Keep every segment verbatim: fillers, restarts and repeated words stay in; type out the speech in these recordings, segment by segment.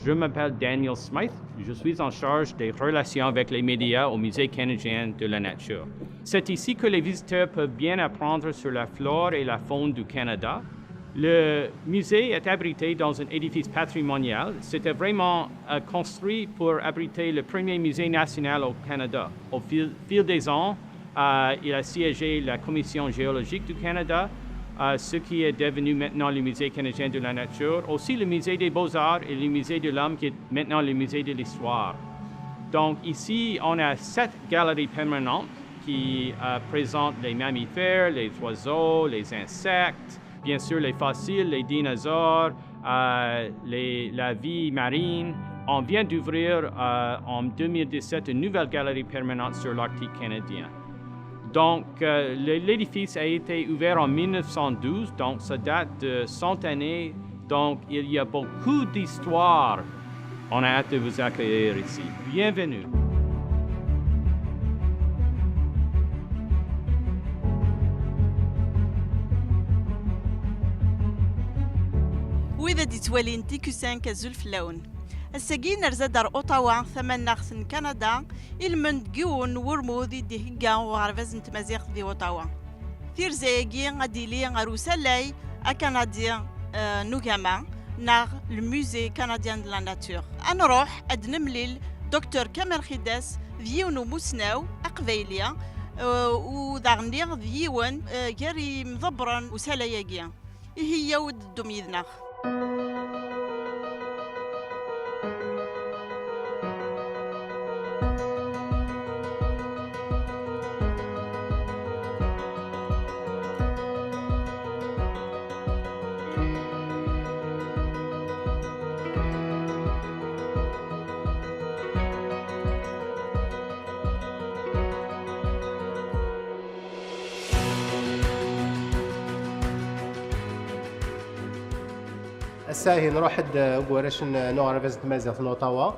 Je m'appelle Daniel Smythe. Je suis en charge des relations avec les médias au Musée canadien de la nature. C'est ici que les visiteurs peuvent bien apprendre sur la flore et la faune du Canada. Le musée est abrité dans un édifice patrimonial. C'était vraiment euh, construit pour abriter le premier musée national au Canada. Au fil, fil des ans, euh, il a siégé la Commission géologique du Canada, euh, ce qui est devenu maintenant le Musée canadien de la nature, aussi le Musée des beaux-arts et le Musée de l'homme, qui est maintenant le Musée de l'histoire. Donc ici, on a sept galeries permanentes qui euh, présentent les mammifères, les oiseaux, les insectes, bien sûr les fossiles, les dinosaures, euh, les- la vie marine. On vient d'ouvrir euh, en deux mille dix-sept une nouvelle galerie permanente sur l'Arctique canadien. Donc, euh, le- l'édifice a été ouvert en mille neuf cent douze, donc ça date de cent années. Donc, il y a beaucoup d'histoire. On a hâte de vous accueillir ici. Bienvenue. Wid ad d-ittwalin T Q cinq, azul fell-awen. Ass-agi nerza-d ar Ottawa, tamaneɣt n Kanada, ilmend n yiwen n wurmud i d-ihegga uɣerbaz n tmaziɣt di Ottawa. Tirza-agi ad d-tili ɣer usalay akanadi eh, n ugama neɣ le Musée canadien de la nature. Ad nruḥ ad d-nemlil Docteur Kamel Xidas, d yiwen n umusnaw aqbayli eh, u daɣen d yiwen eh, gar yimḍebbren n usalay-agi. Ihi, yyaw-d ddum yid-neɣ. Ass-a ihi nruḥ-d eh, deg warrac n n uɣerbaz n tmaziɣt n Ottawa.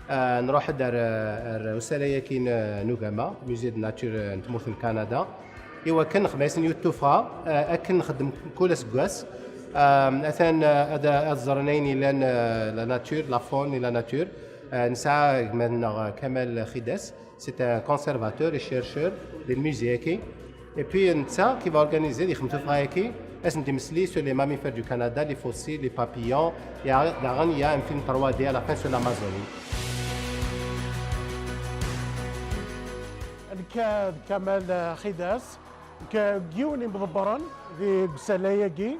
Eh, Nruḥ-d ar ar usalay-agi n n ugama, Musée de Nature eh, n tmurt n Kanada, i wakken nexdem-asen yiwet tuffɣa eh, akken nxeddem kul aseggas. Eh, Atan eh, ad ad ẓren ayen yellan eh, la nature, la faune et la nature. Eh, Nesɛa gma-nneɣ eh, Kamal Xidas, c'est un conservateur et chercheur di lmusée-agi. Et puis netta qui va organiser di xemsa tɣayaki, ad sen-d-imesli sur les mammifères du Canada, les fossiles, les papillons. Il y a, daɣen il y a un film trois D à la fin sur l'Amazonie. Nekk d Kamal Xidas, nekk d yiwen imḍebbren di usalay-agi.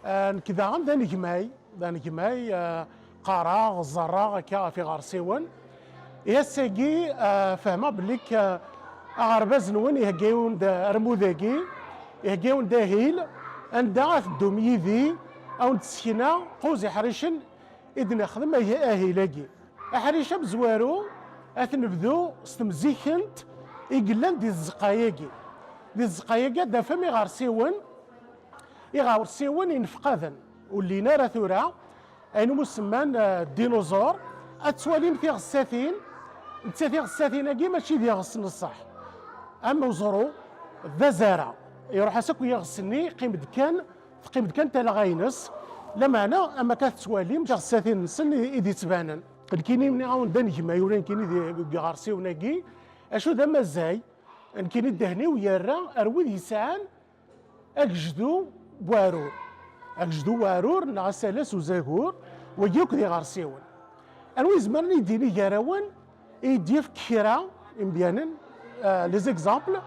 Nekk daɣen d anegmay, d anegmay, eh, qqareɣ, ẓerreɣ akka ɣef iɣersiwen. I ass-agi eh, fehmeɣ belli k- eh, aɣerbaz-nwen ihegga-yawen-d armud-agi, ihegga-yawen-d ahil, anda ad teddum yid-i, ad wen-d-ssekneɣ quẓ iḥricen i d-nexdem ah- ahil-agi. Aḥric amezwaru ad t-nebdu s temzikent i yellan di tzeqqa-agi. Di tzeqqa-agi ad d-tafem iɣersiwen, iɣersiwen inefqaden, ur llin ara tura, ayen umi semman eh, ddinuẓur. Ad twalim tiɣessatin, netta tiɣessatin-agi mačči d iɣes n ṣṣeḥ. Am uẓru, d azara, iruḥ-as akk yiɣes-nni, yeqqim-d kan, teqqim-d kan talɣa-ines. Lameɛna, am akka tettwalim tiɣessatin-nsen i i d-ittbanen. Nekkini nniɣ-awen-d anegmay ula nekkini di- deg iɣersiwen-agi, acu d amazzay, nekkini ddehn-iw yerra ar wid yesɛan agejdu n uɛrur. Agejdu n uɛrur neɣ asalas uzagur, wagi akk d iɣersiwen. Anwa izemren i d-yini gar-awen i d-yefk kra imedyanen, eh, les exemples,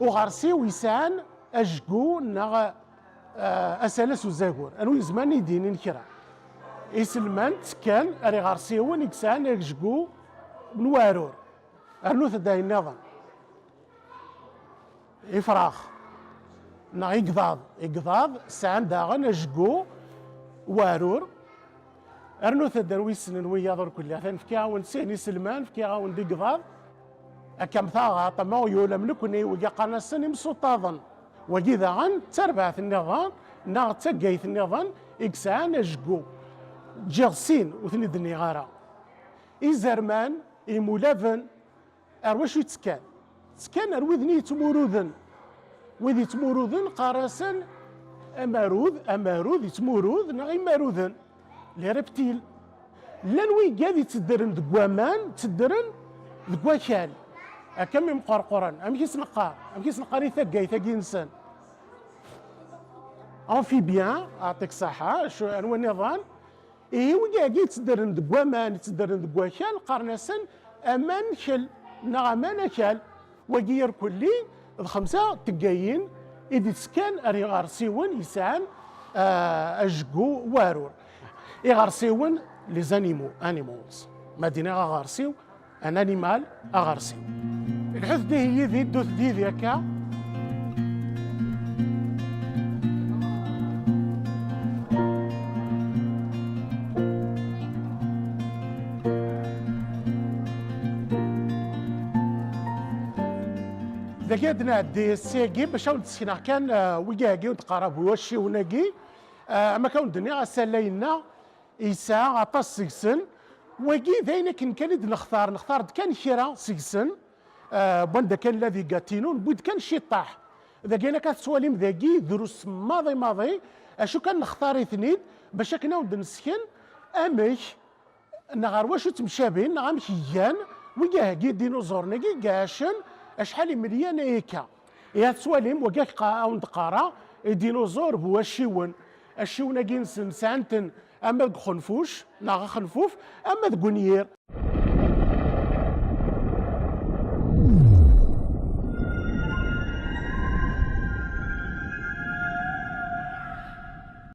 uɣersiw yesɛan ajgu neɣ eh, asalas uzagur? Anwa izemren i d-yinin kra? Iselman ttekkan ar iɣersiwen i yesɛan ajgu n uɛrur. Rnut-d ayen nniḍen. Ifrax neɣ igḍaḍ. Igḍaḍ sɛan daɣen ajgu uɛrur. Rnut-d anwa yessnen wiyaḍ ur kulli. Atan fkiɣ-awen sin iselman, fkiɣ-awen-d igḍaḍ. Akka am taɣaṭ, am uɣyul, am nekkni, wigi qqaren-asen imsuṭṭaḍen. Wagi daɣen d tarbaɛt nniḍen neɣ d taggayt nniḍen i yesɛan ajgu. Ǧǧiɣ sin ur ten-id-nniɣ ara. Izerman, imulaben, ar wacu i ttekkan? Ttekkan ar wid-nni yettmuruden. Wid yettmuruden qqaren-asen amarud, amarud yettmurud neɣ imaruden, les reptiles. Llan wigad yetteddren deg waman, tteddren deg wakal. Akka mi mqerqren, amek i s-neqqar? Amek i s-neqqar i taggayt-agi-nsen? Amphibien, aɛṭik ṣaḥa, acu, anwa nniḍen? Ihi wigagi yetteddren deg waman, yetteddren deg wakal, qqaren-asen amankel neɣ amanakal. Wagi irkelli d xemsa teggayin i d-ittekkan ar iɣersiwen yesɛan, ah, ajeggu warur. Iɣersiwen, les animaux, animals. Ma d-iniɣ aɣersiw, un animal, aɣersiw. Lḥut dihi yid-i, ddut d yid-i akka. Dagi ad nɛeddi ssyagi bac ad wen-d-sekneɣ kan, ah, wigagi ur d-qqar bu wacciwen-agi. Ah, am akka wen-d-nniɣ, asalay-nneɣ yesɛa aṭas seg-sen. Wagi d ayen akken kan i d-nextar, nextar-d kan kra seg-sen. Ah, wanda kan la di Gatineau, newwi-d kan ciṭṭaḥ. Dagi ayen akka tettwalim dagi, drus maḍi maḍi, acu kan nextar-iten-id bac akken ad wen-d-nesken amek neɣ ar wacu ttemcabin, neɣ amek gan wigahagi dinuẓuren-agi i iɛacen acḥal imelyan ayekka. Ihi ad tettwalim, wagi ad wen-d-qqareɣ, idinuẓur bu wacciwen. Acciwen-agi-nsen sɛan-ten ama deg uxenfuc, neɣ axenfuf, ama deg unyir.